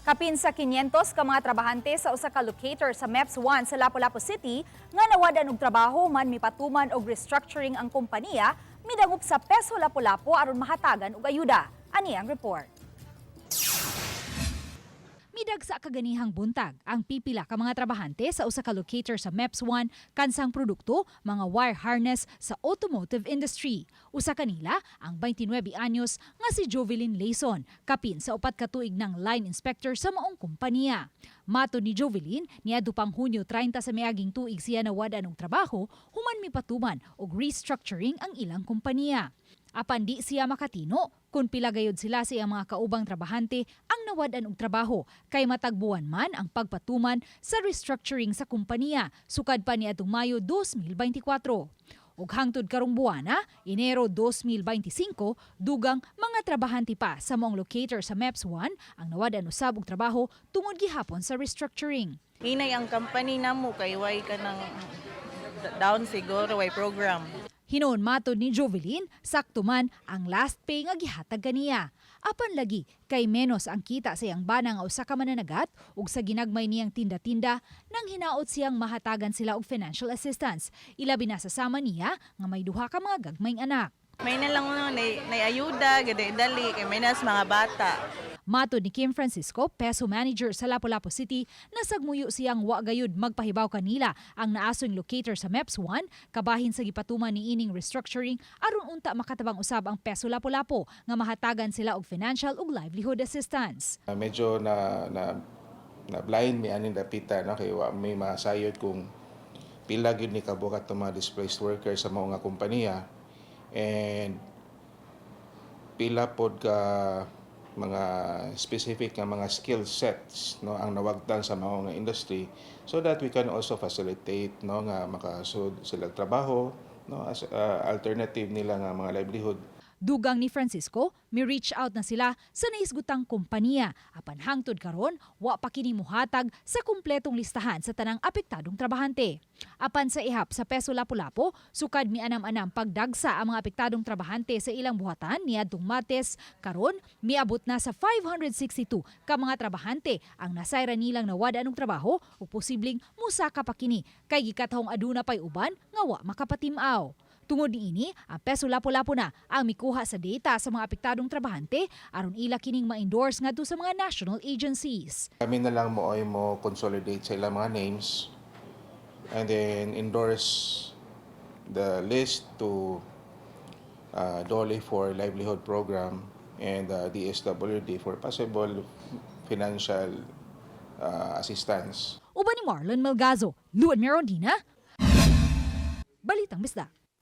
Kapin sa 500 ka mga trabahante sa usa ka locator sa MEPS 1 sa Lapu-Lapu City nga nawad-an og trabaho man mipatuman og restructuring ang kompanya, midangop sa Peso Lapu-Lapu aron mahatagan og ayuda. Ani ang report. Midagsa kaganihang buntag ang pipila ka mga trabahante sa usa ka locator sa MEPS 1 kansang produkto mga wire harness sa automotive industry. Usa kanila ang 29 anyos nga si Jovelyn Layson, kapin sa 4 ka tuig ng line inspector sa maong kompanya. Matod ni Jovelyn, niadto pang Hunyo 30 sa miaging tuig siya nawad-an og trabaho human mipatuman og restructuring ang ilang kompanya. Apan di siya makatino kung pila gayud sila sa iyang mga kaubang trabahante ang nawad-an og trabaho kay matag buwan man ang pagpatuman sa restructuring sa kompanya sukad pa niadtong Mayo 2024. Ug hangtod karong buwana, Enero 2025, dugang mga trabahante pa sa maong locator sa MEPS 1 ang nawad-an usab og trabaho tungod gihapon sa restructuring. Hinay ang company namo kay way kanang down siguro, way program. Hinuon matod ni Jovelyn, sakto man ang last pay nga gihatag kaniya. Apan lagi kay menos ang kita sa iyang bana nga usa ka mananagat ug sa ginagmay niyang tinda-tinda nang hinaot siyang mahatagan sila og financial assistance. Ilabi na sa sama niya nga may duha ka mga gagmayng anak. May na lang no, nay ayuda, gadi dali kay may nas mga bata. Matod ni Kim Francisco, Peso manager sa Lapu-Lapu City, nasagmuyo siyang wa gayud magpahibaw kanila ang naasong locator sa MEPS 1 kabahin sa gipatuman ni ining restructuring aron unta makatabang usab ang Peso Lapu-Lapu nga mahatagan sila og financial ug livelihood assistance. Medyo na blind mi aning dapita, no, kay wa may masayod kung pila gyud ni kabuok atong mga displaced workers sa mao nga kompanya and pila pod ka mga specific nga mga skill sets, no, ang nawagtan sa mao nga industry so that we can also facilitate, no, nga makasud sila trabaho, no, as alternative nila nga mga livelihood. Dugang ni Francisco, mi-reach out na sila sa nahisgutang kompanya. Apan hangtod karon, wa pa kini muhatag sa kumpletong listahan sa tanang apektadong trabahante. Apan sa ihap sa Peso Lapu-Lapu, sukad mianam-anam pagdagsa ang mga apektadong trabahante sa ilang buhatan niadtong Martes, karon miabot na sa 562 ka mga trabahante ang nasayran nilang nawad-an og trabaho ug posibleng musaka pa kini kay gikatahong aduna pay uban nga wa makapatim-aw. Tungod niini, ang Peso Lapu-Lapu na ang mikuha sa data sa mga apektadong trabahante aron ila kining ma-endorse ngadto sa mga national agencies. Kami na lang mo ay mo consolidate sa ilang mga names and then endorse the list to DOLE for livelihood program and DSWD for possible financial assistance. Uban ni Marlon Melgazo, Luan Mirondina, Balitang Bisdak.